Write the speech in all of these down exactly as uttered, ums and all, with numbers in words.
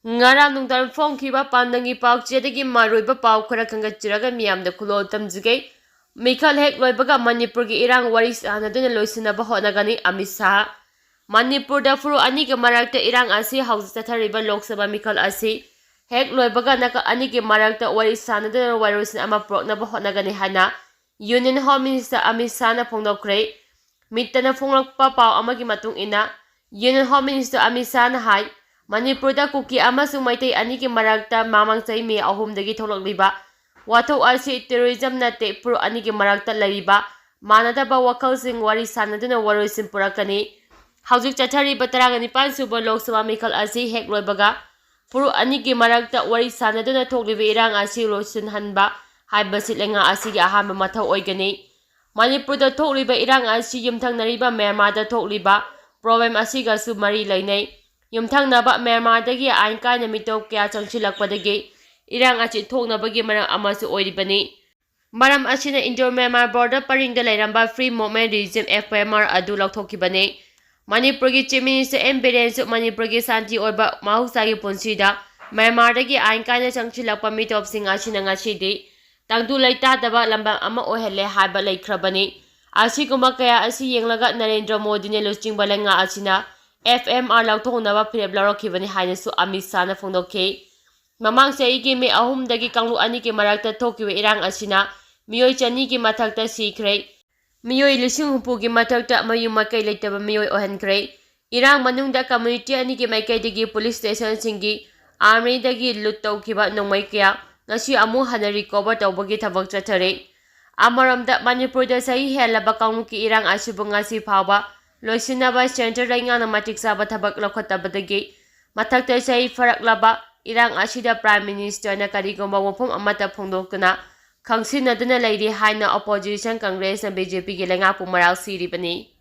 ꯉꯔꯥꯡ ꯅꯨꯡꯗꯥꯡ ꯐꯣꯡꯈꯤꯕ ꯄꯥꯟꯗꯝꯒꯤ ꯄꯥꯎꯆꯦꯗꯒꯤ ꯃꯔꯨꯑꯣꯏꯕ ꯄꯥꯎ ꯈꯔ ꯈꯟꯒꯠꯆꯔꯒ ꯃꯤꯌꯥꯝꯗ ꯈꯨꯂꯣꯜ ꯇꯝꯖꯒꯦ꯫ ꯃꯤꯈꯜ ꯍꯦꯛ ꯂꯣꯏꯕꯒ ꯃꯅꯤꯄꯨꯔꯒꯤ ꯏꯔꯥꯡ ꯋꯥꯔꯤ ꯁꯥꯅꯗꯨꯅ ꯂꯣꯏꯁꯤꯟꯅꯕ ꯍꯣꯠꯅꯒꯅꯤ ꯑꯃꯤꯠ ꯁꯥꯍ꯫ ꯃꯅꯤꯄꯨꯔꯗ ꯐꯨꯔꯨꯞ ꯑꯅꯤꯒꯤ ꯃꯔꯛꯇ ꯏꯔꯥꯡ ꯑꯁꯤ ꯍꯧꯖꯤꯛ ꯆꯠꯊꯔꯤꯕ ꯂꯣꯛ ꯁꯚꯥ ꯃꯤꯈꯜ ꯑꯁꯤ ꯍꯦꯛ ꯂꯣꯏꯕꯒ ꯅꯥꯀꯜ ꯑꯅꯤꯒꯤ ꯃꯔꯛꯇ ꯋꯥꯔꯤ ꯁꯥꯅꯗꯨꯅ ꯋꯥꯔꯣꯏꯁꯤꯟ ꯑꯃ ꯄꯨꯔꯛꯅꯕ ꯍꯣꯠꯅꯒꯅꯤ ꯍꯥꯏꯅ Union Home Minister ꯑꯃꯤꯠ ꯁꯥꯍꯅ ꯐꯣꯡꯗꯣꯛꯈ꯭ꯔꯦ꯫ ꯃꯤꯠꯇꯅ ꯐꯣꯡꯂꯛꯄ ꯄꯥꯎ ꯑꯃꯒꯤ ꯃꯇꯨꯡ ꯏꯟꯅ, Union Home Minister ꯑꯃꯤꯠ ꯁꯥꯍꯅ ꯍꯥꯏ, ꯃꯅꯤꯄꯨꯔꯗ ꯀꯨꯀꯤ ꯑꯃꯁꯨꯡ ꯃꯩꯇꯩ ꯑꯅꯤꯒꯤ ꯃꯔꯛꯇ ꯃꯃꯥꯡ ꯆꯍꯤ ꯃꯦ ꯑꯍꯨꯝꯗꯒꯤ ꯊꯣꯛꯂꯛꯂꯤꯕ ꯋꯥꯊꯣꯛ ꯑꯁꯤ terrorism ꯅꯠꯇꯦ, ꯐꯨꯔꯨꯞ ꯑꯅꯤꯒꯤ ꯃꯔꯛꯇ ꯂꯩꯔꯤꯕ ꯃꯥꯟꯅꯗꯕ ꯋꯥꯈꯜꯁꯤꯡ ꯋꯥꯔꯤ ꯁꯥꯅꯗꯨꯅ ꯋꯥꯔꯣꯏꯁꯤꯟ ꯄꯨꯔꯛꯀꯅꯤ꯫ ꯍꯧꯖꯤꯛ ꯆꯠꯊꯔꯤꯕ ꯇꯔꯥꯅꯤꯄꯥꯟ ꯁꯨꯕ ꯂꯣꯛ ꯁꯚꯥ ꯃꯤꯈꯜ ꯑꯁꯤ ꯍꯦꯛ ꯂꯣꯏꯕꯒ ꯐꯨꯔꯨꯞ ꯑꯅꯤꯒꯤ ꯃꯔꯛꯇ ꯋꯥꯔꯤ ꯁꯥꯅꯗꯨꯅ ꯊꯣꯛꯂꯤꯕ ꯏꯔꯥꯡ ꯑꯁꯤ ꯂꯣꯏꯁꯤꯟꯍꯟꯕ ꯍꯥꯏꯕꯁꯤ ꯂꯩꯉꯥꯛ ꯑꯁꯤꯒꯤ ꯑꯍꯥꯟꯕ ꯃꯊꯧ ꯑꯣꯏꯒꯅꯤ꯫ ꯃꯅꯤꯄꯨꯔꯗ ꯊꯣꯛꯂꯤꯕ ꯏꯔꯥꯡ ꯑꯁꯤ ꯌꯨꯝꯊꯪꯅꯔꯤꯕ ꯃ꯭ꯌꯥꯟꯃꯥꯔꯗ ꯊꯣꯛꯂꯤꯕ problem ꯑꯁꯤꯒꯁꯨ ꯃꯔꯤ ꯂꯩꯅꯩ꯫ ꯌꯨꯝꯊꯪꯅꯕ ꯃ꯭ꯌꯥꯟꯃꯥꯔꯗꯒꯤ ꯑꯥꯏꯟ ꯀꯥꯏꯅ ꯃꯤꯇꯣꯞ ꯀꯌꯥ ꯆꯪꯁꯤꯜꯂꯛꯄꯗꯒꯤ ꯏꯔꯥꯡ ꯑꯁꯤ ꯊꯣꯛꯅꯕꯒꯤ ꯃꯔꯝ ꯑꯃꯁꯨ ꯑꯣꯏꯔꯤꯕꯅꯤ꯫ ꯃꯔꯝ ꯑꯁꯤꯅ Indo Myanmar border ꯄꯔꯤꯡꯗ ꯂꯩꯔꯝꯕ Free Movement Regime, F M R, ꯑꯗꯨ ꯂꯧꯊꯣꯛꯈꯤꯕꯅꯤ꯫ ꯃꯅꯤꯄꯨꯔꯒꯤ Chief Minister ꯑꯦꯟ ꯕꯤꯔꯦꯟꯁꯨ ꯃꯅꯤꯄꯨꯔꯒꯤ ꯁꯥꯟꯇꯤ ꯑꯣꯏꯕ ꯃꯍꯧꯁꯥꯒꯤ ꯄꯨꯟꯁꯤꯗ ꯃ꯭ꯌꯥꯟꯃꯥꯔꯗꯒꯤ ꯑꯥꯏꯟ ꯀꯥꯏꯅ ꯆꯪꯁꯤꯜꯂꯛꯄ ꯃꯤꯇꯣꯞꯁꯤꯡ ꯑꯁꯤꯅ ꯉꯁꯤꯗꯤ ꯇꯪꯗꯨ ꯂꯩꯇꯥꯗꯕ ꯂꯝꯗꯝ ꯑꯃ ꯑꯣꯏꯍꯜꯂꯦ ꯍꯥꯏꯕ ꯂꯩꯈ꯭ꯔꯕꯅꯤ꯫ ꯑꯁꯤꯒꯨꯝꯕ ꯀꯌꯥ ꯑꯁꯤ ꯌꯦꯡꯂꯒ ꯅꯔꯦꯟꯗ꯭ꯔ ꯃꯣꯗꯤꯅ ꯂꯨꯆꯤꯡꯕ ꯂꯩꯉꯥꯛ ꯑꯁꯤꯅ F M R ꯂꯧꯊꯣꯛꯅꯕ ꯐꯤꯔꯦꯞ ꯂꯧꯔꯛꯈꯤꯕꯅꯤ ꯍꯥꯏꯅꯁꯨ ꯑꯃꯤꯠ ꯁꯥꯍꯅ ꯐꯣꯡꯗꯣꯛꯈꯤ꯫ ꯃꯃꯥꯡ ꯆꯍꯤꯒꯤ ꯃꯦ ꯑꯍꯨꯝꯗꯒꯤ ꯀꯥꯡꯂꯨꯞ ꯑꯅꯤꯒꯤ ꯃꯔꯛꯇ ꯊꯣꯛꯈꯤꯕ ꯏꯔꯥꯡ ꯑꯁꯤꯅ ꯃꯤꯑꯣꯏ ꯆꯅꯤꯒꯤ ꯃꯊꯛꯇ ꯁꯤꯈ꯭ꯔꯦ꯫ ꯃꯤꯑꯣꯏ ꯂꯤꯁꯤꯡ ꯍꯨꯝꯐꯨꯒꯤ ꯃꯊꯛꯇ ꯃꯌꯨꯝ ꯃꯀꯩ ꯂꯩꯇꯕ ꯃꯤꯑꯣꯏ ꯑꯣꯏꯍꯟꯈ꯭ꯔꯦ꯫ ꯏꯔꯥꯡ ꯃꯅꯨꯡꯗ community ꯑꯅꯤꯒꯤ ꯃꯥꯏꯀꯩꯗꯒꯤ police stationꯁꯤꯡꯒꯤ armyꯗꯒꯤ loot ꯇꯧꯈꯤꯕ ꯅꯣꯡꯃꯩ ꯀꯌꯥ ꯉꯁꯤ ꯑꯃꯨꯛ ꯍꯟꯅ recover ꯇꯧꯕꯒꯤ ꯊꯕꯛ ꯆꯠꯊꯔꯤ꯫ ꯑꯃꯔꯣꯝꯗ, ꯃꯅꯤꯄꯨꯔꯗ ꯆꯍꯤ ꯍꯦꯜꯂꯕ ꯀꯥꯡꯂꯨꯞꯀꯤ ꯏꯔꯥꯡ ꯑꯁꯤꯕꯨ ꯉꯁꯤ ꯐꯥꯎꯕ ꯂꯣꯏꯁꯤꯟꯅꯕ centre ꯂꯩꯉꯥꯛꯅ ꯃꯇꯤꯛ ꯆꯥꯕ ꯊꯕꯛ ꯂꯧꯈꯠꯇꯕꯗꯒꯤ ꯃꯊꯛꯇ ꯆꯍꯤ ꯐꯥꯔꯛꯂꯕ ꯏꯔꯥꯡ ꯑꯁꯤꯗ Prime Ministerꯅ ꯀꯔꯤꯒꯨꯝꯕ ꯋꯥꯐꯝ ꯑꯃꯠꯇ ꯐꯣꯡꯗꯣꯛꯇꯨꯅ ꯈꯪꯁꯤꯟꯅꯗꯨꯅ ꯂꯩꯔꯤ ꯍꯥꯏꯅ opposition Congressꯅ BJPꯒꯤ ꯂꯩꯉꯥꯛꯄꯨ ꯃꯔꯥꯜ ꯁꯤꯔꯤꯕꯅꯤ꯫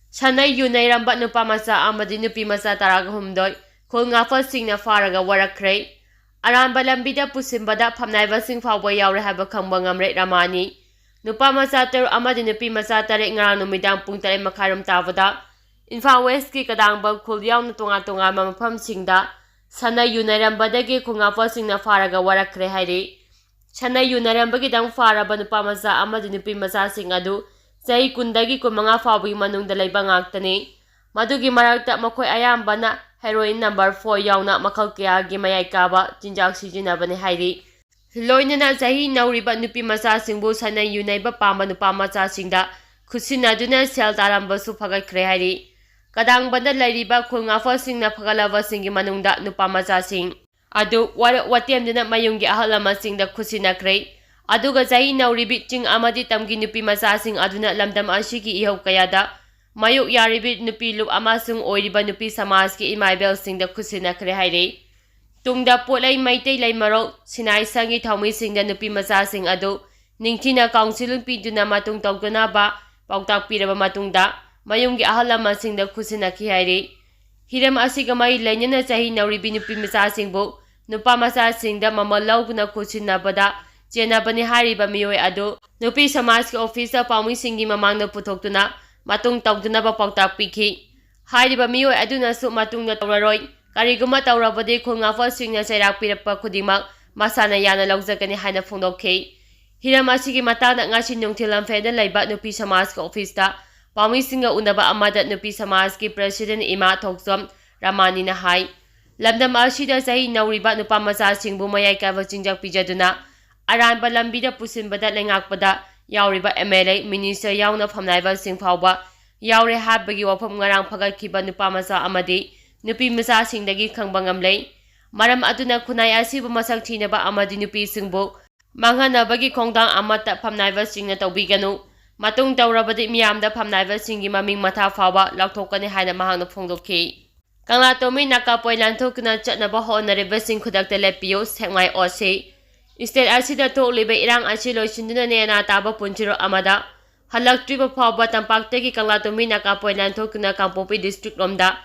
ꯁꯥꯟꯅꯩ ꯌꯨꯅꯩꯔꯝꯕ ꯅꯨꯄꯥ ꯃꯆꯥ ꯑꯃꯗꯤ ꯅꯨꯄꯤ ꯃꯆꯥ ꯇꯔꯥꯒ ꯍꯨꯝꯗꯣꯏ ꯈꯨꯜ ꯉꯥꯛꯄꯁꯤꯡꯅ ꯐꯥꯔꯒ ꯋꯥꯔꯛꯈ꯭ꯔꯦ꯫ ꯑꯔꯥꯟꯕ ꯂꯝꯕꯤꯗ ꯄꯨꯁꯤꯟꯕꯗ ꯐꯝꯅꯥꯏꯕꯁꯤꯡ ꯐꯥꯎꯕ ꯌꯥꯎꯔꯦ ꯍꯥꯏꯕ ꯈꯪꯕ ꯉꯝꯔꯦ ꯔꯃꯥꯅꯤ꯫ ꯅꯨꯄꯥ ꯃꯆꯥ ꯇꯔꯨꯛ ꯑꯃꯗꯤ ꯅꯨꯄꯤ ꯃꯆꯥ ꯇꯔꯦꯠ ꯉꯔꯥꯡ ꯅꯨꯃꯤꯗꯥꯡ ꯄꯨꯡ ꯇꯔꯦꯠ ꯃꯈꯥꯏꯔꯣꯝ ꯇꯥꯕꯗ ꯏꯝꯐꯥꯜ Westꯀꯤ ꯀꯗꯥꯡꯕ ꯈꯨꯜ ꯌꯥꯎꯅ ꯇꯣꯉꯥꯟ ꯇꯣꯉꯥꯟꯕ ꯃꯐꯝꯁꯤꯡꯗ ꯁꯥꯟꯅ ꯌꯨꯅꯔꯝꯕꯗꯒꯤ ꯈꯨꯜꯉꯥꯛꯄꯁꯤꯡꯅ ꯐꯥꯔꯒ ꯋꯥꯔꯛꯈ꯭ꯔꯦ ꯍꯥꯏꯔꯤ꯫ ꯁꯥꯟꯅ ꯌꯨꯅꯔꯝꯕꯒꯤꯗꯃꯛ ꯐꯥꯔꯕ ꯅꯨꯄꯥ ꯃꯆꯥ ꯑꯃꯗꯤ ꯅꯨꯄꯤ ꯃꯆꯥꯁꯤꯡ ꯑꯗꯨ ꯆꯍꯤ ꯀꯨꯟꯗꯒꯤ ꯀꯨꯟꯃꯉꯥ ꯐꯥꯎꯕꯒꯤ ꯃꯅꯨꯡꯗ ꯂꯩꯕ ꯉꯥꯛꯇꯅꯤ꯫ ꯃꯗꯨꯒꯤ ꯃꯔꯛꯇ ꯃꯈꯣꯏ ꯑꯌꯥꯝꯕꯅ heroin number four ꯌꯥꯎꯅ ꯃꯈꯜ ꯀꯌꯥꯒꯤ ꯃꯌꯥꯏ ꯀꯥꯕ ꯆꯤꯟꯖꯥꯛ ꯁꯤꯖꯤꯟꯅꯕꯅꯤ ꯍꯥꯏꯔꯤ꯫ ꯂꯣꯏꯅꯅ ꯆꯍꯤ ꯅꯧꯔꯤꯕ ꯅꯨꯄꯤ ꯃꯆꯥꯁꯤꯡꯕꯨ ꯁꯥꯟꯅ ꯌꯨꯅꯩꯕ ꯄꯥꯝꯕ ꯅꯨꯄꯥ ꯃꯆꯥꯁꯤꯡꯗ ꯈꯨꯠꯁꯤꯟꯅꯗꯨꯅ ꯁꯦꯜ ꯇꯥꯔꯝꯕꯁꯨ ꯐꯒꯠꯈ꯭ꯔꯦ ꯍꯥꯏꯔꯤ꯫ ꯀꯗꯥꯡꯕꯗ ꯂꯩꯔꯤꯕ ꯈꯨꯜꯉꯥꯛꯄꯁꯤꯡꯅ ꯐꯒꯠꯂꯕꯁꯤꯡꯒꯤ ꯃꯅꯨꯡꯗ ꯅꯨꯄꯥ ꯃꯆꯥꯁꯤꯡ ꯑꯗꯨ ꯋꯥꯔꯛ ꯋꯥꯇꯦꯝꯗꯨꯅ ꯃꯌꯨꯝꯒꯤ ꯑꯍꯜ ꯂꯃꯟꯁꯤꯡꯗ ꯈꯨꯠꯁꯤꯟꯅꯈ꯭ꯔꯦ꯫ ꯑꯗꯨꯒ ꯆꯍꯤ ꯅꯧꯔꯤꯕꯤ ꯆꯤꯡ ꯑꯃꯗꯤ ꯇꯝꯒꯤ ꯅꯨꯄꯤ ꯃꯆꯥꯁꯤꯡ ꯑꯗꯨꯅ ꯂꯝꯗꯝ ꯑꯁꯤꯒꯤ ꯏꯍꯧ ꯀꯌꯥꯗ ꯃꯥꯌꯣꯛ ꯌꯥꯔꯤꯕꯤ ꯅꯨꯄꯤ ꯂꯨꯞ ꯑꯃꯁꯨꯡ ꯑꯣꯏꯔꯤꯕ ꯅꯨꯄꯤ ꯁꯃꯥꯖꯀꯤ ꯏꯃꯥ ꯏꯕꯦꯜꯁꯤꯡꯗ ꯈꯨꯠꯁꯤꯟꯅꯈ꯭ꯔꯦ ꯍꯥꯏꯔꯤ꯫ ꯇꯨꯡꯗ ꯄꯣꯠꯂꯩ ꯃꯩꯇꯩ ꯂꯩꯃꯔꯣꯜ ꯁꯤꯅꯥꯏ ꯁꯪꯒꯤ ꯊꯧꯃꯤꯁꯤꯡꯗ ꯅꯨꯄꯤ ꯃꯆꯥꯁꯤꯡ ꯑꯗꯨ ꯅꯤꯡꯊꯤꯅ ꯀꯥꯎꯟꯁꯤꯂꯤꯡ ꯄꯤꯗꯨꯅ ꯃꯇꯨꯡ ꯇꯧꯗꯅꯕ ꯄꯥꯎꯇꯥꯛ ꯄꯤꯔꯕ ꯃꯇꯨꯡꯗ ꯃꯌꯨꯝꯒꯤ ꯑꯍꯜ ꯂꯃꯟꯁꯤꯡꯗ ꯈꯨꯠꯁꯤꯟꯅꯈꯤ ꯍꯥꯏꯔꯤ꯫ ꯍꯤꯔꯝ ꯑꯁꯤꯒ ꯃꯔꯤ ꯂꯩꯅꯅ ꯆꯍꯤ ꯅꯧꯔꯤꯕꯤ ꯅꯨꯄꯤ ꯃꯆꯥꯁꯤꯡꯕꯨ ꯅꯨꯄꯥ ꯃꯆꯥꯁꯤꯡꯗ ꯃꯃꯜ ꯂꯧꯗꯨꯅ ꯈꯨꯠꯁꯤꯟꯅꯕꯗ ꯆꯦꯟꯅꯕꯅꯤ ꯍꯥꯏꯔꯤꯕ ꯃꯤꯑꯣꯏ ꯑꯗꯨ ꯅꯨꯄꯤ ꯁꯃꯥꯖꯀꯤ ꯑꯣꯐꯤꯁꯇ ꯄꯥꯎꯃꯤꯁꯤꯡꯒꯤ ꯃꯃꯥꯡꯗ ꯄꯨꯊꯣꯛꯇꯨꯅ ꯃꯇꯨꯡ ꯇꯧꯗꯅꯕ ꯄꯥꯎꯇꯥꯛ ꯄꯤꯈꯤ꯫ ꯍꯥꯏꯔꯤꯕ ꯃꯤꯑꯣꯏ ꯑꯗꯨꯅꯁꯨ ꯃꯇꯨꯡꯗ ꯇꯧꯔꯔꯣꯏ, ꯀꯔꯤꯒꯨꯝꯕ ꯇꯧꯔꯕꯗꯤ ꯈꯨꯜꯉꯥꯛꯄꯁꯤꯡꯅ ꯆꯩꯔꯥꯛ ꯄꯤꯔꯛꯄ ꯈꯨꯗꯤꯡꯃꯛ ꯃꯁꯥꯅ ꯌꯥꯅ ꯂꯧꯖꯒꯅꯤ ꯍꯥꯏꯅ ꯐꯣꯡꯗꯣꯛꯈꯤ꯫ ꯍꯤꯔꯝ ꯑꯁꯤꯒꯤ ꯃꯇꯥꯡꯗ ꯉꯁꯤ ꯅꯨꯡꯊꯤꯜ ꯂꯝꯐꯦꯜꯗ ꯂꯩꯕ ꯅꯨꯄꯤ ꯁꯃꯥꯖꯀꯤ ꯑꯣꯐꯤꯁꯇ ꯄꯥꯎꯃꯤꯁꯤꯡꯒ ꯎꯅꯕ ꯑꯃꯗ ꯅꯨꯄꯤ ꯁꯃꯥꯖꯀꯤ ꯄ꯭ꯔꯦꯁꯤꯗꯦꯟ ꯏꯃꯥ ꯊꯣꯛꯆꯣꯝ ꯔꯃꯥꯅꯤꯅ ꯍꯥꯏ, ꯂꯝꯗꯝ ꯑꯁꯤꯗ ꯆꯍꯤ ꯅꯧꯔꯤꯕ ꯅꯨꯄꯥ ꯃꯆꯥꯁꯤꯡꯕꯨ ꯃꯌꯥꯏ ꯀꯥꯏꯕ ꯆꯤꯟꯖꯥꯛ ꯄꯤꯖꯗꯨꯅ ꯑꯔꯥꯟꯕ ꯂꯝꯕꯤꯗ ꯄꯨꯁꯤꯟꯕꯗ ꯂꯩꯉꯥꯛꯄꯗ ꯌꯥꯎꯔꯤꯕ MLA, minister ꯌꯥꯎꯅ ꯐꯝꯅꯥꯏꯕꯁꯤꯡ ꯐꯥꯎꯕ ꯌꯥꯎꯔꯦ ꯍꯥꯏꯕꯒꯤ ꯋꯥꯐꯝ ꯉꯔꯥꯡ ꯐꯒꯠꯈꯤꯕ ꯅꯨꯄꯥ ꯃꯆꯥ ꯑꯃꯗꯤ ꯅꯨꯄꯤ ꯃꯆꯥꯁꯤꯡꯗꯒꯤ ꯈꯪꯕ ꯉꯝꯂꯦ꯫ ꯃꯔꯝ ꯑꯗꯨꯅ ꯈꯨꯟꯅꯥꯏ ꯑꯁꯤꯕꯨ ꯃꯁꯛ ꯊꯤꯅꯕ ꯑꯃꯗꯤ ꯅꯨꯄꯤꯁꯤꯡꯕꯨ ꯃꯥꯡꯍꯟꯅꯕꯒꯤ ꯈꯣꯡꯊꯥꯡ ꯑꯃꯠꯇ ꯐꯝꯅꯥꯏꯕꯁꯤꯡꯅ ꯇꯧꯕꯤꯒꯅꯨ꯫ ꯃꯇꯨꯡ ꯇꯧꯔꯕꯗꯤ ꯃꯤꯌꯥꯝꯗ ꯐꯝꯅꯥꯏꯕꯁꯤꯡꯒꯤ ꯃꯃꯤꯡ ꯃꯊꯥ ꯐꯥꯎꯕ ꯂꯥꯎꯊꯣꯛꯀꯅꯤ ꯍꯥꯏꯅ ꯃꯍꯥꯛꯅ ꯐꯣꯡꯗꯣꯛꯈꯤ꯫ ꯀꯪꯂꯥꯇꯣꯝꯕꯤ ꯅꯥꯀꯥ ꯄꯣꯏꯟ ꯂꯥꯟꯊꯣꯛꯇꯨꯅ ꯆꯠꯅꯕ ꯍꯣꯠꯅꯔꯤꯕꯁꯤꯡ ꯈꯨꯗꯛꯇ ꯂꯦꯞꯄꯤꯌꯨ, ꯁꯦꯛꯃꯥꯏ OC꯫ ꯁ꯭ꯇꯦꯠ ꯑꯁꯤꯗ ꯊꯣꯛꯂꯤꯕ ꯏꯔꯥꯡ ꯑꯁꯤ ꯂꯣꯏꯁꯤꯟꯗꯨꯅ ꯅꯦꯅꯥ ꯇꯥꯕ ꯄꯨꯟꯁꯤꯔꯣ ꯑꯃꯗ ꯍꯜꯂꯛꯇ꯭ꯔꯤꯕ ꯐꯥꯎꯕ ꯇꯝꯄꯥꯛꯇꯒꯤ ꯀꯪꯂꯥꯇꯣꯝꯕꯤ ꯅꯥꯀꯥ ꯄꯣꯏꯟ ꯂꯥꯟꯊꯣꯛꯇꯨꯅ ꯀꯥꯡꯄꯣꯛꯄꯤ ꯗꯤꯁꯇ꯭ꯔꯤꯛ ꯂꯣꯝꯗ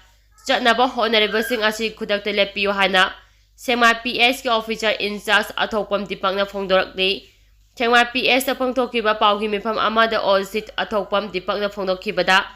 ꯆꯠꯅꯕ ꯍꯣꯠꯅꯔꯤꯕꯁꯤꯡ ꯑꯁꯤ ꯈꯨꯗꯛꯇ ꯂꯦꯞꯄꯤꯌꯨ ꯍꯥꯏꯅ ꯁꯦꯛꯃꯥꯏ PSꯀꯤ officer in charge ꯑꯊꯣꯛꯄꯝ ꯗꯤꯄꯛꯅ ꯐꯣꯡꯗꯣꯔꯛꯂꯤ꯫ ꯁꯦꯛꯃꯥꯏ PSꯇ ꯐꯣꯡꯗꯣꯛꯈꯤꯕ ꯄꯥꯎꯒꯤ ꯃꯤꯐꯝ ꯑꯃꯗ OC ꯑꯊꯣꯛꯄꯝ ꯗꯤꯄꯛꯅ ꯐꯣꯡꯗꯣꯛꯈꯤꯕꯗ,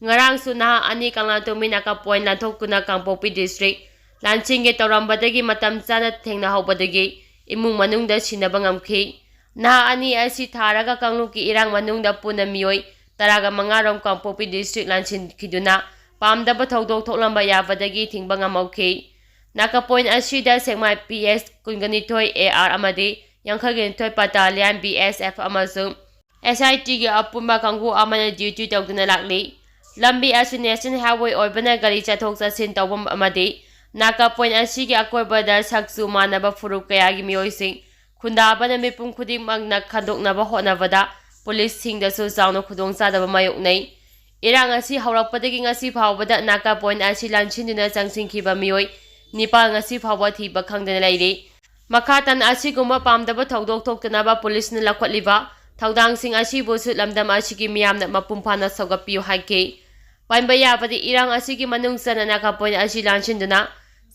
ꯉꯔꯥꯡꯁꯨ ꯅꯍꯥ ꯑꯅꯤ ꯀꯪꯂꯥꯇꯣꯝꯕꯤ ꯅꯥꯀꯥ ꯄꯣꯏꯟ ꯂꯥꯟꯊꯣꯛꯇꯨꯅ ꯀꯥꯡꯄꯣꯛꯄꯤ ꯗꯤꯁꯇ꯭ꯔꯤꯛ ꯂꯥꯟꯆꯦꯟꯒꯤ ꯇꯧꯔꯝꯕꯗꯒꯤ ꯃꯇꯝ ꯆꯥꯅ ꯊꯦꯡꯅꯍꯧꯕꯗꯒꯤ ꯏꯃꯨꯡ ꯃꯅꯨꯡꯗ ꯁꯤꯟꯅꯕ ꯉꯝꯈꯤ꯫ ꯅꯍꯥ ꯑꯅꯤ ꯑꯁꯤ ꯊꯥꯔꯒ ꯀꯥꯡꯂꯨꯞꯀꯤ ꯏꯔꯥꯡ ꯃꯅꯨꯡꯗ ꯄꯨꯟꯅ ꯃꯤꯑꯣꯏ ꯇꯔꯥꯒ ꯃꯉꯥ ꯔꯣꯝ ꯀꯥꯡꯄꯣꯛꯄꯤ ꯗꯤꯁꯇ꯭ꯔꯤꯛ ꯂꯥꯟꯁꯤꯟꯈꯤꯗꯨꯅ ꯄꯥꯝꯗꯕ ꯊꯧꯗꯣꯛ ꯊꯣꯛꯂꯝꯕ ꯌꯥꯕꯗꯒꯤ ꯊꯤꯡꯕ ꯉꯝꯍꯧꯈꯤ꯫ ꯅꯥꯀꯥ ꯄꯣꯏꯟꯠ ꯑꯁꯤꯗ ꯁꯦꯛꯃꯥꯏ ꯄꯤ ꯑꯦꯁ ꯀꯨꯟꯒ ꯅꯤꯊꯣꯏ ꯑꯦ ꯑꯥꯔ ꯑꯃꯗꯤ ꯌꯥꯡꯈꯩꯒ ꯅꯤꯊꯣꯏ ꯕꯠꯇꯥꯂꯤꯌꯟ ꯕꯤ ꯑꯦꯁ ꯑꯦꯐ ꯑꯃꯁꯨꯡ ꯑꯦꯁ ꯑꯥꯏ ꯇꯤꯒꯤ ꯑꯄꯨꯟꯕ ꯀꯥꯡꯕꯨ ꯑꯃꯅ ꯗ꯭ꯌꯨꯇꯤ ꯇꯧꯗꯨꯅ ꯂꯥꯛꯂꯤ꯫ ꯂꯝꯕꯤ ꯑꯁꯤ ꯅꯦꯁꯅꯦꯜ ꯍꯥꯏꯋꯦ ꯑꯣꯏꯕꯅ ꯒꯥꯔꯤ ꯆꯠꯊꯣꯛ ꯆꯠꯁꯤꯟ ꯇꯧꯕ ꯑꯃꯗꯤ ꯅꯥꯀꯥ ꯄꯣꯏꯟꯠ ꯑꯁꯤꯒꯤ ꯑꯀꯣꯏꯕꯗ ꯁꯛ ꯆꯨ ꯃꯥꯟꯅꯕ ꯐꯨꯔꯨꯞ ꯀꯌꯥꯒꯤ ꯃꯤꯑꯣꯏꯁꯤꯡ ꯈꯨꯟꯗꯥꯕꯅ ꯃꯤꯄꯨꯝ ꯈꯨꯗꯤꯡꯃꯛꯅ ꯈꯟꯗꯣꯛꯅꯕ ꯍꯣꯠꯅꯕꯗ ꯄꯨꯂꯤꯁꯁꯤꯡꯗꯁꯨ ꯆꯥꯎꯅ ꯈꯨꯗꯣꯡꯆꯥꯗꯕ ꯃꯥꯌꯣꯛꯅꯩ꯫ ꯏꯔꯥꯡ ꯑꯁꯤ ꯍꯧꯔꯛꯄꯗꯒꯤ ꯉꯁꯤ ꯐꯥꯎꯕꯗ ꯅꯥꯀꯥ ꯄꯣꯏꯟꯠ ꯑꯁꯤ ꯂꯥꯟꯁꯤꯟꯗꯨꯅ ꯆꯪꯁꯤꯟꯈꯤꯕ ꯃꯤꯑꯣꯏ ꯅꯤꯄꯥꯜ ꯉꯁꯤ ꯐꯥꯎꯕ ꯊꯤꯕ ꯈꯪꯗꯅ ꯂꯩꯔꯤ꯫ ꯃꯈꯥ ꯇꯥꯅ ꯑꯁꯤꯒꯨꯝꯕ ꯄꯥꯝꯗꯕ ꯊꯧꯗꯣꯛ ꯊꯣꯛꯇꯅꯕ ꯄꯨꯂꯤꯁꯅ ꯂꯧꯈꯠꯂꯤꯕ ꯊꯧꯗꯥꯡꯁꯤꯡ ꯑꯁꯤꯕꯨꯁꯨ ꯂꯝꯗꯝ ꯑꯁꯤꯒꯤ ꯃꯤꯌꯥꯝꯅ ꯃꯄꯨꯡ ꯐꯥꯅ ꯁꯧꯒꯠꯄꯤꯌꯨ ꯍꯥꯏꯈꯤ꯫ ꯄꯟꯕ ꯌꯥꯕꯗꯤ, ꯏꯔꯥꯡ ꯑꯁꯤꯒꯤ ꯃꯅꯨꯡ ꯆꯟꯅ ꯅꯥꯀꯥ ꯄꯣꯏꯟꯠ ꯑꯁꯤ ꯂꯥꯟꯁꯤꯟꯗꯨꯅ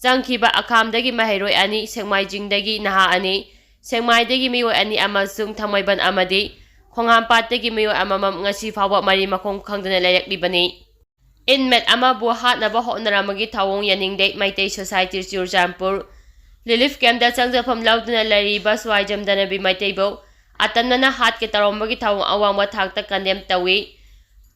ꯆꯪꯈꯤꯕ ꯑꯈꯥꯝꯗꯒꯤ ꯃꯍꯩꯔꯣꯏ ꯑꯅꯤ, ꯁꯦꯛꯃꯥꯏꯖꯤꯡꯗꯒꯤ ꯅꯍꯥ ꯑꯅꯤ, ꯁꯦꯛꯃꯥꯏꯗꯒꯤ ꯃꯤꯑꯣꯏ ꯑꯅꯤ ꯑꯃꯁꯨꯡ ꯊꯥꯡꯃꯩꯕꯟ ꯑꯃꯗꯤ ꯈꯣꯡꯍꯥꯝꯄꯥꯠꯇꯒꯤ ꯃꯤꯑꯣꯏ ꯑꯃꯃꯝ ꯉꯁꯤ ꯐꯥꯎꯕ ꯃꯔꯤ ꯃꯈꯣꯡ ꯈꯪꯗꯅ ꯂꯩꯔꯛꯂꯤꯕꯅꯤ꯫ ꯏꯟꯃꯦꯠ ꯑꯃꯕꯨ ꯍꯥꯠꯅꯕ ꯍꯣꯠꯅꯔꯝꯕꯒꯤ ꯊꯧꯑꯣꯡ ꯌꯥꯅꯤꯡꯗꯦ, ꯃꯩꯇꯩ ꯁꯣꯁꯥꯏꯇꯤ ꯆꯨꯔꯆꯥꯟꯄꯨꯔ꯫ ꯔꯤꯂꯤꯐ ꯀꯦꯝꯞꯇ ꯆꯪꯖꯐꯝ ꯂꯧꯗꯨꯅ ꯂꯩꯔꯤꯕ ꯁ꯭ꯋꯥꯏꯖꯝ ꯙꯅꯕꯤ ꯃꯩꯇꯩꯕꯨ ꯑꯇꯝꯅꯅ ꯍꯥꯠꯀꯦ ꯇꯧꯔꯝꯕꯒꯤ ꯊꯧꯑꯣꯡ ꯑꯋꯥꯡꯕ ꯊꯥꯛꯇ ꯀꯟꯗꯦꯝ ꯇꯧꯏ꯫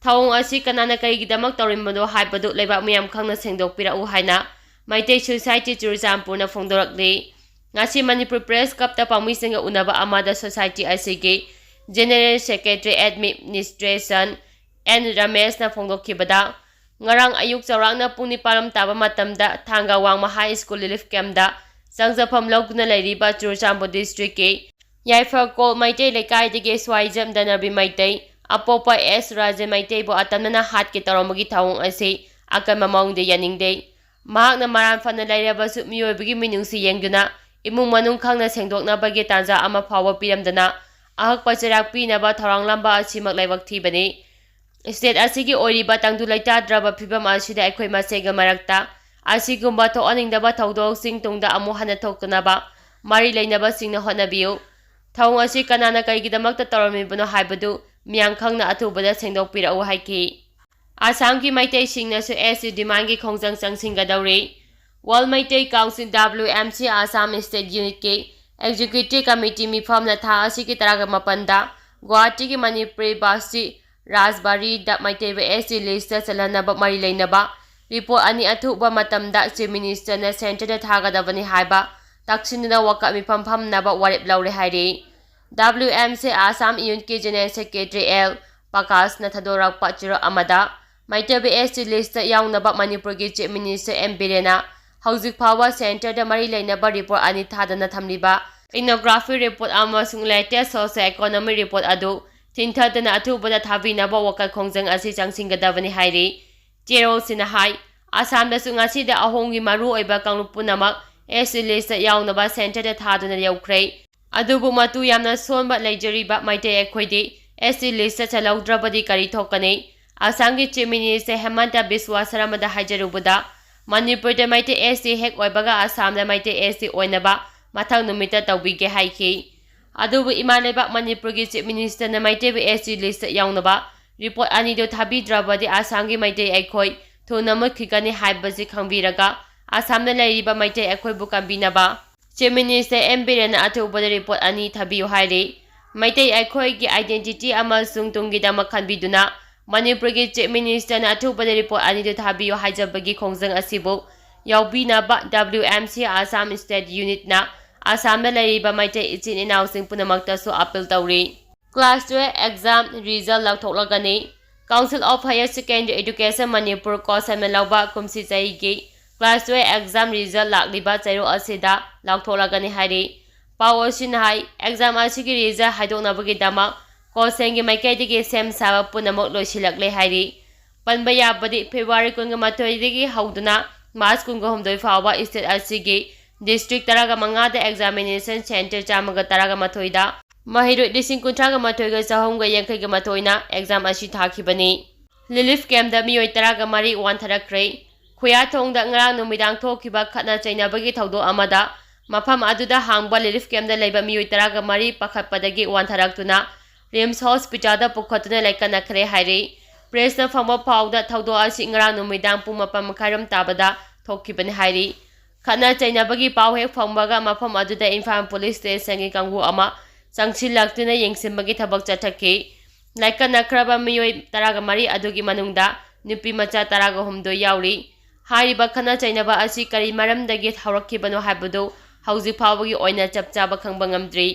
ꯊꯧꯑꯣꯡ ꯑꯁꯤ ꯀꯅꯥꯅ ꯀꯔꯤꯒꯤꯗꯃꯛ ꯇꯧꯔꯤꯕꯅꯣ ꯍꯥꯏꯕꯗꯨ ꯂꯩꯕꯥꯛ ꯃꯤꯌꯥꯝ ꯈꯪꯅ ꯁꯦꯡꯗꯣꯛꯄꯤꯔꯛꯎ ꯍꯥꯏꯅ ꯃꯩꯇꯩ ꯁꯣꯁꯥꯏꯇꯤ ꯆꯨꯔꯆꯥꯟꯄꯨꯔꯅ ꯐꯣꯡꯗꯣꯔꯛꯂꯤ꯫ ꯉꯁꯤ ꯃꯅꯤꯄꯨꯔ ꯄ꯭ꯔꯦꯁ ꯀ꯭ꯂꯕꯇ ꯄꯥꯎꯃꯤꯁꯤꯡꯒ ꯎꯅꯕ ꯑꯃꯗ ꯁꯣꯁꯥꯏꯇꯤ ꯑꯁꯤꯒꯤ ꯖꯦꯅꯦꯔꯦꯜ ꯁꯦꯀ꯭ꯔꯦꯇꯔꯤ ꯑꯦꯗꯃꯤꯅꯤꯁꯇ꯭ꯔꯦꯁꯟ ꯑꯦꯟ ꯔꯃꯦꯁꯅ ꯐꯣꯡꯗꯣꯛꯈꯤꯕꯗ, ꯉꯔꯥꯡ ꯑꯌꯨꯛ ꯆꯥꯎꯔꯥꯛꯅ ꯄꯨꯡ ꯅꯤꯄꯥꯟ ꯔꯣꯝ ꯇꯥꯕ ꯃꯇꯝꯗ ꯊꯥꯡꯒ ꯋꯥꯡꯃ ꯍꯥꯏ ꯁ꯭ꯀꯨꯜ ꯔꯤꯂꯤꯐ ꯀꯦꯝꯞꯇ ꯆꯪꯖꯐꯝ ꯂꯧꯗꯨꯅ ꯂꯩꯔꯤꯕ ꯆꯨꯔꯆꯥꯟꯄꯨꯔ ꯗꯤꯁꯇ꯭ꯔꯤꯛꯀꯤ ꯌꯥꯏꯐꯀꯣꯜ ꯃꯩꯇꯩ ꯂꯩꯀꯥꯏꯗꯒꯤ ꯁ꯭ꯋꯥꯏꯖꯝ ꯙꯅꯕꯤ ꯃꯩꯇꯩ, ꯑꯄꯣꯛꯄ ꯑꯦꯁ ꯔꯥꯖꯦ ꯃꯩꯇꯩꯕꯨ ꯑꯇꯝꯅꯅ ꯍꯥꯠꯀꯦ ꯇꯧꯔꯝꯕꯒꯤ ꯊꯧꯑꯣꯡ ꯑꯁꯤ ꯑꯀꯟꯕ ꯃꯑꯣꯡꯗ ꯌꯥꯅꯤꯡꯗꯦ꯫ ꯃꯍꯥꯛꯅ ꯃꯔꯥꯟ ꯐꯅ ꯂꯩꯔꯕꯁꯨ ꯃꯤꯑꯣꯏꯕꯒꯤ ꯃꯤꯅꯨꯡꯁꯤ ꯌꯦꯡꯗꯨꯅ ꯏꯃꯨꯡ ꯃꯅꯨꯡ ꯈꯪꯅ ꯁꯦꯡꯗꯣꯛꯅꯕꯒꯤ ꯇꯥꯟꯖꯥ ꯑꯃ ꯐꯥꯎꯕ ꯄꯤꯔꯝꯗꯅ ꯑꯍꯛꯄ ꯆꯩꯔꯥꯛ ꯄꯤꯅꯕ ꯊꯧꯔꯥꯡꯂꯝꯕ ꯑꯁꯤꯃꯛ ꯂꯥꯏꯕꯛ ꯊꯤꯕꯅꯤ꯫ ꯁ꯭ꯇꯦꯠ ꯑꯁꯤꯒꯤ ꯑꯣꯏꯔꯤꯕ ꯇꯪꯗꯨ ꯂꯩꯇꯥꯗ꯭ꯔꯕ ꯐꯤꯕꯝ ꯑꯁꯤꯗ ꯑꯩꯈꯣꯏ ꯃꯁꯦꯜꯒꯤ ꯃꯔꯛꯇ ꯑꯁꯤꯒꯨꯝꯕ ꯊꯣꯛꯍꯟꯅꯤꯡꯗꯕ ꯊꯧꯗꯣꯛꯁꯤꯡ ꯇꯨꯡꯗ ꯑꯃꯨꯛ ꯍꯟꯅ ꯊꯣꯛꯇꯅꯕ ꯃꯔꯤ ꯂꯩꯅꯕꯁꯤꯡꯅ ꯍꯣꯠꯅꯕꯤꯌꯨ꯫ ꯊꯧꯑꯣꯡ ꯑꯁꯤ ꯀꯅꯥꯅ ꯀꯔꯤꯒꯤꯗꯃꯛꯇ ꯇꯧꯔꯝꯃꯤꯕꯅꯣ ꯍꯥꯏꯕꯗꯨ ꯃꯤꯌꯥꯝ ꯈꯪꯅ ꯑꯊꯨꯕꯗ ꯁꯦꯡꯗꯣꯛꯄꯤꯔꯛꯎ ꯍꯥꯏꯈꯤ꯫ ꯑꯁꯥꯝꯒꯤ ꯃꯩꯇꯩꯁꯤꯡꯅꯁꯨ ꯑꯦꯁ ꯇꯤ ꯗꯤꯃꯥꯟꯒꯤ ꯈꯣꯡꯖꯪ ꯆꯪꯁꯤꯟꯒꯗꯧꯔꯤ꯫ World Meitei Council, W M C, Assam State Unit ꯀꯤ Executive Committee ꯃꯤꯐꯝꯅ ꯊꯥ ꯑꯁꯤꯒꯤ ꯇꯔꯥꯃꯥꯄꯟꯗ ꯒꯨꯋꯥꯍꯥꯇꯤꯒꯤ ꯃꯅꯤꯄꯨꯔꯤ ꯕꯥꯁꯤ ꯔꯥꯖꯕꯥꯔꯤꯗ ꯃꯩꯇꯩꯕꯨ S T list ꯇ ꯆꯜꯍꯟꯅꯕ ꯃꯔꯤ ꯂꯩꯅꯕ report ꯑꯅꯤ ꯑꯊꯨꯕ ꯃꯇꯝꯗ Chief Minister ꯅ Centre ꯗ ꯊꯥꯒꯗꯕꯅꯤ ꯍꯥꯏꯕ ꯇꯛꯁꯤꯟꯗꯨꯅ ꯋꯥꯀꯠ ꯃꯤꯐꯝ ꯐꯝꯅꯕ ꯋꯥꯔꯦꯞ ꯂꯧꯔꯦ ꯍꯥꯏꯔꯤ꯫ W M C Assam Unit ꯀꯤ General Secretary L ꯄ꯭ꯔꯀꯥꯁꯅ ꯊꯥꯗꯣꯔꯛꯄ ꯆꯦꯔꯣꯜ ꯑꯃꯗ, ꯃꯩꯇꯩꯕꯨ S T list ꯇ ꯌꯥꯎꯅꯕ ꯃꯅꯤꯄꯨꯔꯒꯤ Chief Minister M ꯕꯤꯔꯦꯟꯅ ꯍꯧꯖꯤꯛ ꯐꯥꯎꯕ Centre ꯗ ꯃꯔꯤ ꯂꯩꯅꯕ report ꯑꯅꯤ ꯊꯥꯗꯅ ꯊꯝꯂꯤꯕ Ethnography Report ꯑꯃꯁꯨꯡ Latest Socio-Economic Report ꯑꯗꯨ ꯊꯤꯡꯊꯗꯅ ꯑꯊꯨꯕꯗ ꯊꯥꯕꯤꯅꯕ ꯋꯥꯀꯠ ꯈꯣꯡꯖꯪ ꯑꯁꯤ ꯆꯪꯁꯤꯟꯒꯗꯕꯅꯤ ꯍꯥꯏꯔꯤ꯫ ꯆꯦꯔꯣꯜꯁꯤꯅ ꯍꯥꯏ, ꯑꯁꯥꯝꯗꯁꯨ ꯉꯁꯤꯗ ꯑꯍꯣꯡꯒꯤ ꯃꯔꯨꯑꯣꯏꯕ ꯀꯥꯡꯂꯨꯞ ꯄꯨꯝꯅꯃꯛ S T list ꯇ ꯌꯥꯎꯅꯕ Centre ꯗ ꯊꯥꯗꯨꯅ ꯌꯧꯈ꯭ꯔꯦ꯫ ꯑꯗꯨꯕꯨ ꯃꯇꯨ ꯌꯥꯝꯅ ꯁꯣꯟꯕ ꯂꯩꯖꯔꯤꯕ ꯃꯩꯇꯩ ꯑꯩꯈꯣꯏꯗꯤ S T list ꯇ ꯆꯜꯍꯧꯗ꯭ꯔꯕꯗꯤ ꯀꯔꯤ ꯊꯣꯛꯀꯅꯤ? ꯑꯁꯥꯝꯒꯤ Chief Minister ꯍꯦꯃꯟꯇ ꯕꯤꯁ꯭ꯋ ꯁꯔꯃꯗ ꯍꯥꯏꯖꯔꯨꯕꯗ, ꯃꯅꯤꯄꯨꯔꯗ ꯃꯩꯇꯩ S T ꯍꯦꯛ ꯑꯣꯏꯕꯒ ꯑꯁꯥꯝꯗ ꯃꯩꯇꯩ S T ꯑꯣꯏꯅꯕ ꯃꯊꯪ ꯅꯨꯃꯤꯠꯇ ꯇꯧꯕꯤꯒꯦ ꯍꯥꯏꯈꯤ꯫ ꯑꯗꯨꯕꯨ ꯏꯃꯥ ꯂꯩꯕꯥꯛ ꯃꯅꯤꯄꯨꯔꯒꯤ Chief Minister ꯅ ꯃꯩꯇꯩꯕꯨ S T list ꯇ ꯌꯥꯎꯅꯕ report ꯑꯅꯤꯗꯨ ꯊꯥꯕꯤꯗ꯭ꯔꯕꯗꯤ ꯑꯁꯥꯝꯒꯤ ꯃꯩꯇꯩ ꯑꯩꯈꯣꯏ ꯊꯨꯅ ꯃꯨꯠꯈꯤꯒꯅꯤ ꯍꯥꯏꯕꯁꯤ ꯈꯪꯕꯤꯔꯒ ꯑꯁꯥꯝꯗ ꯂꯩꯔꯤꯕ ꯃꯩꯇꯩ ꯑꯩꯈꯣꯏꯕꯨ ꯀꯟꯕꯤꯅꯕ Chief Minister M ꯕꯤꯔꯦꯟꯅ ꯑꯊꯨꯕꯗ report ꯑꯅꯤ ꯊꯥꯕꯤꯌꯨ ꯍꯥꯏꯔꯤ꯫ ꯃꯩꯇꯩ ꯑꯩꯈꯣꯏꯒꯤ identity ꯑꯃꯁꯨꯡ ꯇꯨꯡꯒꯤꯗꯃꯛ ꯈꯟꯕꯤꯗꯨꯅ ꯃꯅꯤꯄꯨꯔꯒꯤ Chief Minister ꯅ ꯑꯊꯨꯕꯗ report ꯑꯅꯤꯗꯨ ꯊꯥꯕꯤꯌꯨ ꯍꯥꯏꯖꯕꯒꯤ ꯈꯣꯡꯖꯪ ꯑꯁꯤꯕꯨ ꯌꯥꯎꯕꯤꯅꯕ W M C Assam State Unit ꯅ ꯑꯁꯥꯝꯗ ꯂꯩꯔꯤꯕ ꯃꯩꯇꯩ ꯏꯆꯤꯟ ꯏꯅꯥꯎꯁꯤꯡ ꯄꯨꯝꯅꯃꯛꯇꯁꯨ appeal ꯇꯧꯔꯤ꯫ Class twelve exam result ꯂꯥꯎꯊꯣꯛꯂꯒꯅꯤ꯫ Council of Higher Secondary Education Manipur ꯀꯣꯁꯦꯝꯅ ꯂꯧꯕ ꯀꯨꯝꯁꯤ ꯆꯍꯤꯒꯤ Class twelve exam result ꯂꯥꯛꯂꯤꯕ ꯆꯌꯣꯜ ꯑꯁꯤꯗ ꯂꯥꯎꯊꯣꯛꯂꯒꯅꯤ ꯍꯥꯏꯔꯤ꯫ ꯄꯥꯎ ꯑꯁꯤꯅ ꯍꯥꯏ, exam ꯑꯁꯤꯒꯤ result ꯍꯥꯏꯗꯣꯛꯅꯕꯒꯤꯗꯃꯛ ꯀꯣꯁꯦꯝꯒꯤ ꯃꯥꯏꯀꯩꯗꯒꯤ ꯁꯦꯝ ꯁꯥꯕ ꯄꯨꯝꯅꯃꯛ ꯂꯣꯏꯁꯤꯜꯂꯛꯂꯦ ꯍꯥꯏꯔꯤ꯫ ꯄꯟꯕ ꯌꯥꯕꯗꯤ, February ꯀꯨꯟꯒ ꯃꯥꯊꯣꯏꯗꯒꯤ ꯍꯧꯗꯨꯅ March ꯀꯨꯟꯒ ꯍꯨꯝꯗꯣꯏ ꯐꯥꯎꯕ state ꯑꯁꯤꯒꯤ district ꯇꯔꯥꯒ ꯃꯉꯥꯗ examination centre ꯆꯥꯝꯃꯒ ꯇꯔꯥꯒ ꯃꯥꯊꯣꯏꯗ ꯃꯍꯩꯔꯣꯏ ꯂꯤꯁꯤꯡ ꯀꯨꯟꯊ꯭ꯔꯥꯒ ꯃꯥꯊꯣꯏꯒ ꯆꯍꯨꯝꯒ ꯌꯥꯡꯈꯩꯒ ꯃꯥꯊꯣꯏꯅ exam ꯑꯁꯤ ꯊꯥꯈꯤꯕꯅꯤ꯫ Relief camp ꯇ ꯃꯤꯑꯣꯏ ꯇꯔꯥꯒ ꯃꯔꯤ ꯋꯥꯟꯊꯔꯛꯈ꯭ꯔꯦ꯫ ꯈꯨꯌꯥꯊꯣꯡꯗ ꯉꯔꯥꯡ ꯅꯨꯃꯤꯗꯥꯡ ꯊꯣꯛꯈꯤꯕ ꯈꯠꯅ ꯆꯩꯅꯕꯒꯤ ꯊꯧꯗꯣꯛ ꯑꯃꯗ ꯃꯐꯝ ꯑꯗꯨꯗ ꯍꯥꯡꯕ relief camp ꯇ ꯂꯩꯕ ꯃꯤꯑꯣꯏ ꯇꯔꯥꯒ ꯃꯔꯤ ꯄꯥꯈꯠꯄꯗꯒꯤ ꯋꯥꯟꯊꯔꯛꯇꯨꯅ RIMS hospital ꯗ ꯄꯨꯈꯠꯇꯨꯅ ꯂꯥꯏꯀꯠꯅꯈ꯭ꯔꯦ ꯍꯥꯏꯔꯤ꯫ Press ꯅ ꯐꯪꯕ ꯄꯥꯎꯗ, ꯊꯧꯗꯣꯛ ꯑꯁꯤ ꯉꯔꯥꯡ ꯅꯨꯃꯤꯗꯥꯡ ꯄꯨꯡ ꯃꯥꯄꯟ ꯃꯈꯥꯏꯔꯣꯝ ꯇꯥꯕꯗ ꯊꯣꯛꯈꯤꯕꯅꯤ ꯍꯥꯏꯔꯤ꯫ ꯈꯠꯅ ꯆꯩꯅꯕꯒꯤ ꯄꯥꯎ ꯍꯦꯛ ꯐꯪꯕꯒ ꯃꯐꯝ ꯑꯗꯨꯗ ꯏꯝꯐꯥꯜ ꯄꯨꯂꯤꯁ ꯁ꯭ꯇꯦꯁꯟꯒꯤ ꯀꯥꯡꯕꯨ ꯑꯃ ꯆꯪꯁꯤꯜꯂꯛꯇꯨꯅ ꯌꯦꯡꯁꯤꯟꯕꯒꯤ ꯊꯕꯛ ꯆꯠꯊꯈꯤ꯫ ꯂꯥꯏꯀꯠꯅꯈ꯭ꯔꯕ ꯃꯤꯑꯣꯏ ꯇꯔꯥꯒ ꯃꯔꯤ ꯑꯗꯨꯒꯤ ꯃꯅꯨꯡꯗ ꯅꯨꯄꯤ ꯃꯆꯥ ꯇꯔꯥꯒ ꯍꯨꯝꯗꯣꯏ ꯌꯥꯎꯔꯤ꯫ ꯍꯥꯏꯔꯤꯕ ꯈꯠꯅ ꯆꯩꯅꯕ ꯑꯁꯤ ꯀꯔꯤ ꯃꯔꯝꯗꯒꯤ ꯍꯧꯔꯛꯈꯤꯕꯅꯣ ꯍꯥꯏꯕꯗꯨ ꯍꯧꯖꯤꯛ ꯐꯥꯎꯕꯒꯤ ꯑꯣꯏꯅ ꯆꯞ ꯆꯥꯕ ꯈꯪꯕ ꯉꯝꯗ꯭ꯔꯤ꯫